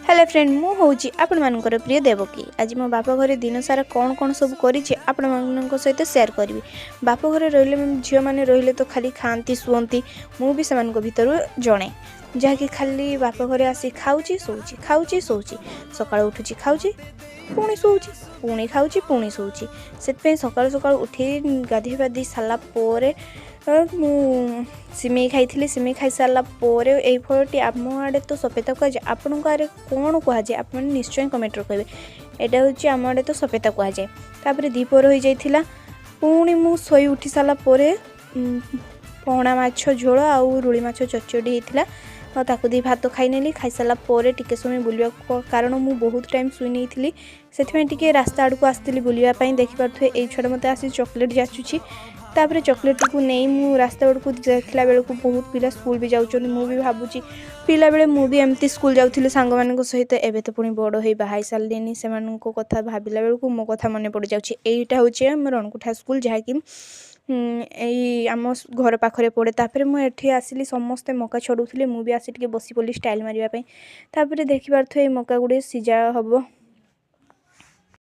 Hello friend, ମୁଁ ହେଉଛି ଆପଣମାନଙ୍କର ପ୍ରିୟ ଦେବକୀ। ଆଜି ମୋ ବାପ ଘରେ ଦିନସାରା କ'ଣ କ'ଣ ସବୁ କରିଛି, ଆପଣମାନଙ୍କ ସହିତ ସେୟାର କରିବି। ବାପ ଘରେ ରହିଲେ, ଝିଅମାନେ ରହିଲେ ତ ଖାଲି ଖାଆନ୍ତି, ଶୁଅନ୍ତି। ମୁଁ ବି ସେମାନଙ୍କ ଭିତରୁ ଜଣେ, ଯାହାକି ଖାଲି ବାପ ଘରେ ଆସି ଖାଉଛି, ଶୋଉଛି, ଖାଉଛି, ଶୋଉଛି। ସକାଳୁ ଉଠୁଛି, ଖାଉଛି, ପୁଣି ଶୋଉଛି, ପୁଣି ଖାଉଛି, ପୁଣି ଶୋଉଛି। ସେଥିପାଇଁ ସକାଳୁ ସକାଳୁ ଉଠି ଗାଧୋଇ ପାଧୋଇ ସାରିଲା ପରେ ମୁଁ ସିମେଇ ଖାଇଥିଲି। ସିମେଇ ଖାଇସାରିଲା ପରେ ଏଇ ଫଳଟି ଆମ ଆଡ଼େ ତ ସଫେତା କୁହାଯାଏ, ଆପଣଙ୍କ ଆଡ଼େ କ'ଣ କୁହାଯାଏ, ଆପଣମାନେ ନିଶ୍ଚୟ କମେଣ୍ଟରେ କହିବେ। ଏଇଟା ହେଉଛି ଆମ ଆଡ଼େ ତ ସଫେତା କୁହାଯାଏ। ତାପରେ ଦ୍ୱିପହର ହୋଇଯାଇଥିଲା। ପୁଣି ମୁଁ ଶୋଇ ଉଠି ସାରିଲା ପରେ ପୋହଳା ମାଛ ଝୋଳ ଆଉ ରୋହି ମାଛ ଚଡ଼ଚଡ଼ି ହେଇଥିଲା, ଆଉ ତାକୁ ଦେଇ ଭାତ ଖାଇନେଲି। ଖାଇସାରିଲା ପରେ ଟିକେ ସମୟ ବୁଲିବାକୁ, କାରଣ ମୁଁ ବହୁତ ଟାଇମ୍ ଶୋଇ ନେଇଥିଲି, ସେଥିପାଇଁ ଟିକେ ରାସ୍ତା ଆଡ଼କୁ ଆସିଥିଲି ବୁଲିବା ପାଇଁ। ଦେଖିପାରୁଥିବେ, ଏଇ ଛୁଆଟା ମୋତେ ଆସି ଚକୋଲେଟ୍ ଯାଚୁଛି। ତାପରେ ଚକୋଲେଟ୍ଟିକୁ ନେଇ ମୁଁ ରାସ୍ତା ଆଡ଼କୁ ଦେଖିଲା ବେଳକୁ ବହୁତ ପିଲା ସ୍କୁଲ ବି ଯାଉଛନ୍ତି। ମୁଁ ବି ଭାବୁଛି, ପିଲାବେଳେ ମୁଁ ବି ଏମିତି ସ୍କୁଲ ଯାଉଥିଲି ସାଙ୍ଗମାନଙ୍କ ସହିତ। ଏବେ ତ ପୁଣି ବଡ଼ ହେଇ ବାହା ହେଇ ସାରିଲିଣି। ସେମାନଙ୍କ କଥା ଭାବିଲା ବେଳକୁ ମୋ କଥା ମନେ ପଡ଼ିଯାଉଛି। ଏଇଟା ହେଉଛି ଆମ ରଣକୁଠା ସ୍କୁଲ, ଯାହାକି ଏଇ ଆମ ଘର ପାଖରେ ପଡ଼େ। ତାପରେ ମୁଁ ଏଠି ଆସିଲି, ସମସ୍ତେ ମକା ଛଡ଼ଉଥିଲେ। ମୁଁ ବି ଆସି ଟିକେ ବସି ପଡ଼ିଲି ଷ୍ଟାଇଲ୍ ମାରିବା ପାଇଁ। ତାପରେ ଦେଖିପାରୁଥିବେ, ଏଇ ମକା ଗୁଡ଼ିଏ ସିଝା ହେବ।